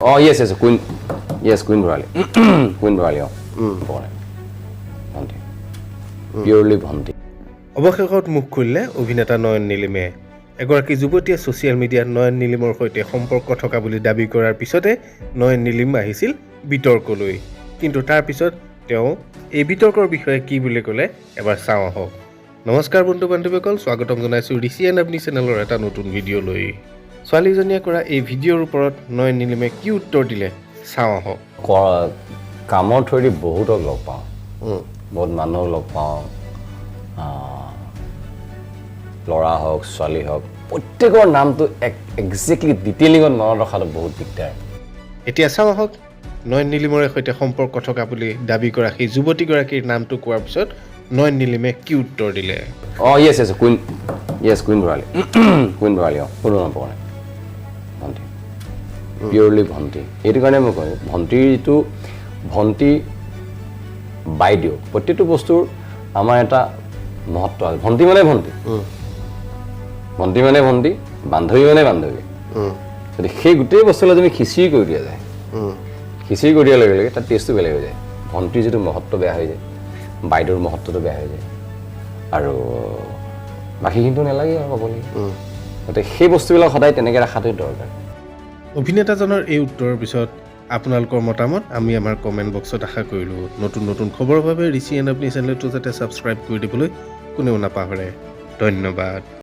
অঁ, য়েছ, কুইন, য়েছ, queen Bharali, queen Bharali. অঁ, নাই, ভণ্টি, পিয়'ৰলি ভণ্টি। অৱশেষত মুখ খুলিলে অভিনেতা নয়ন নীলিমে। এগৰাকী যুৱতীয়ে ছ'চিয়েল মিডিয়াত নয়ন নীলিমৰ সৈতে সম্পৰ্ক থকা বুলি দাবী কৰাৰ পিছতে নয়ন নীলিম আহিছিল বিতৰ্কলৈ। কিন্তু তাৰ পিছত তেওঁ এই বিতৰ্কৰ বিষয়ে কি বুলি ক'লে, এবাৰ চাওঁ আহক। নমস্কাৰ বন্ধু বান্ধৱীসকল, স্বাগতম জনাইছোঁ ঋষি এণ্ড আপনি চেনেলৰ এটা নতুন ভিডিঅ' লৈ। ছোৱালীজনীয়ে কৰা এই ভিডিঅ'ৰ ওপৰত নয়ন নীলিমে কি উত্তৰ দিলে, চাওঁ আহক। কামৰ থ্ৰুৱেদি বহুতক লগ পাওঁ, বহুত মানুহক লগ পাওঁ। ল'ৰা হওক, ছোৱালী হওক, প্ৰত্যেকৰ নামটো এক একজেক্টলি ডিটেইলিঙত মনত ৰখাটো বহুত দিগদাৰ। এতিয়া চাওঁ আহক, নয়ন নীলিমৰে সৈতে সম্পৰ্ক থকা বুলি দাবী কৰা সেই যুৱতীগৰাকীৰ নামটো কোৱাৰ পিছত নয়ন নীলিমে কি উত্তৰ দিলে। অঁ, য়েছ, কুইন, য়েছ, কুইন ভৰালী, কুইন ভৰালী। অঁ, কোনো সম্পৰ্ক নাই, ভণ্টি, পিয়'ৰলি ভণ্টি। সেইটো কাৰণে মই কওঁ, ভণ্টিৰ যিটো ভণ্টি, বাইদেউ, প্ৰত্যেকটো বস্তুৰ আমাৰ এটা মহত্ব আছে। ভণ্টি মানে ভণ্টি, ভণ্টি মানে ভণ্টি, বান্ধৱী মানে বান্ধৱী। গতিকে সেই গোটেই বস্তুবিলাক তুমি খিচিৰি কৰি দিয়া যায়, খিচিৰি কৰি দিয়াৰ লগে লগে তাৰ টেষ্টটো বেলেগ হৈ যায়। ভণ্টিৰ যিটো মহত্ব বেয়া হৈ যায়, বাইদেউৰ মহত্বটো বেয়া হৈ যায় আৰু বাকীখিনিতো নালাগে আৰু ক'বলৈ। গতিকে সেই বস্তুবিলাক সদায় তেনেকৈ ৰখাটোৱে দৰকাৰ। অভিনেতাজনৰ এই উত্তৰৰ পিছত আপোনালোকৰ মতামত আমি আমাৰ কমেণ্ট বক্সত আশা কৰিলোঁ। নতুন নতুন খবৰৰ বাবে ঋষি এণ্ড আপনি চেনেলটো যাতে ছাবস্ক্ৰাইব কৰি দিবলৈ কোনেও নাপাহৰে। ধন্যবাদ।